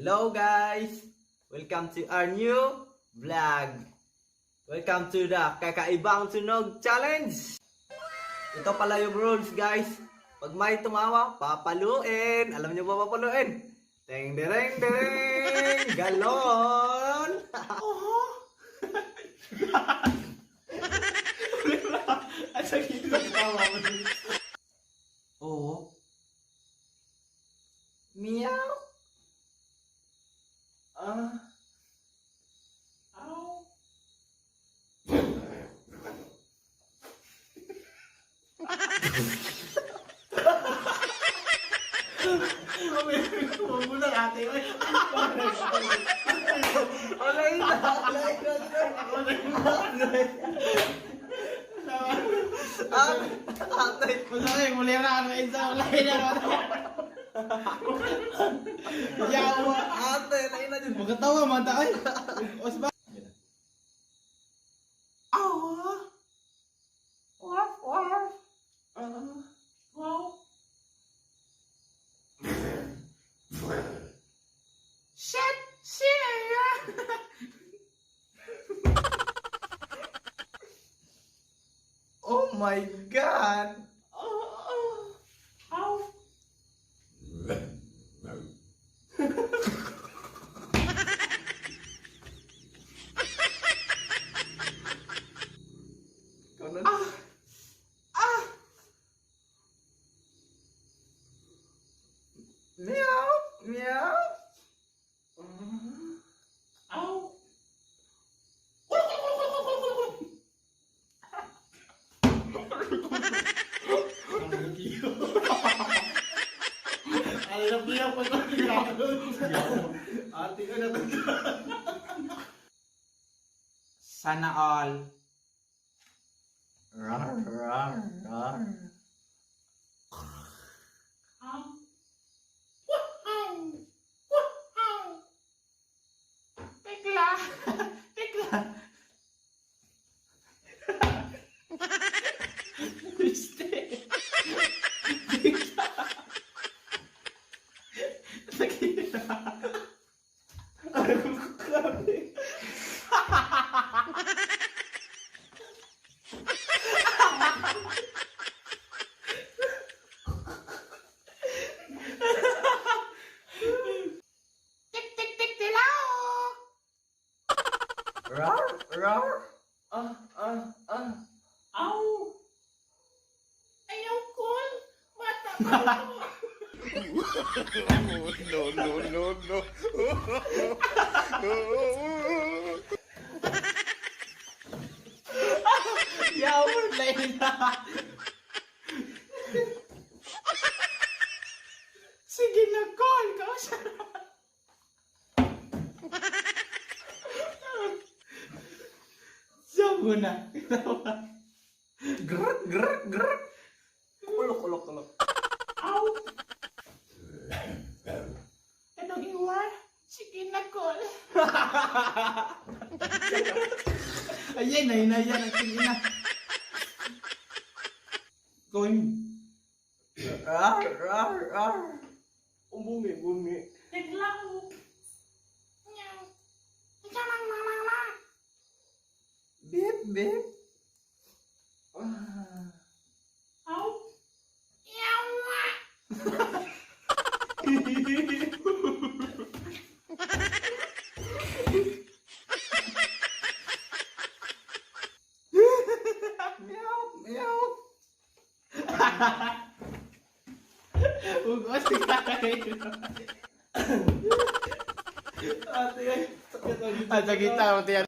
Hello guys! Welcome to our new vlog. Welcome to the Kakaibang Tunog Challenge! Ito pala yung rules, guys. Pag may tumawa, papaluin. Alam niyo ba papaluin? Teng dereng dereng! Galon! Asa gito tawa mo? Oo. Meow. Ah. Ow. Muna ate. Alay na! Alay na! Alay na! Ate! Masakit, muli na ako isa, wala na. Yawa. Ate! Alay na dyan! Magkatawa man ta ay. Os ba? Aw. Waf! Waf! Ah. Wow. Shit! Shit! Oh my God! Oh, oh. Ow. Ikaw na. Ah! Ah! Meow! Meow! Ow! Alam niya pa ito. Ate ka na. Sana all. Rar, rar, rar. Ow. Wow! Wow! Tekla! Tekla! Este. Tekla! Tekla! Grabe. Tik tik tik tilao! Rar, rar. Ah, ah, ah. Ow! Ayaw ko! Bata pa ako! No, no, no, no. Yawar na. Sige na, call ka. Siya muna. Grr, grr, grr. Kulok, kulok, kulok. Ow! Anong iwar? Sige na, call. Ayan, ayun na, ayan. Sige na. Going. Rar, rar, rar. Umbungi, bungi. Tekla. Beep, beep. Ah. Ow! Yawa! Meow, meow. Ugos ka. Ate, ay. Sakit ang At sa kita mo tiyan.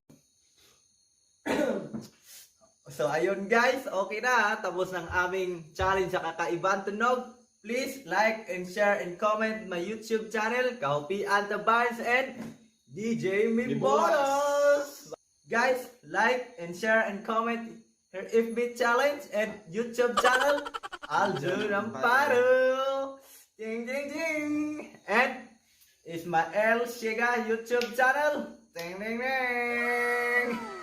So ayun guys, okay na ha? Tapos ng aming challenge sa Kakaibang Tunog. Please like and share and comment my YouTube channel, Kaupi Anta Barnes and DJ Mimbolos. Guys, like and share and comment her FB challenge and YouTube channel, Aljun Amparo. Ding ding ding. And Ismael Shiga YouTube channel. Ding ding ding.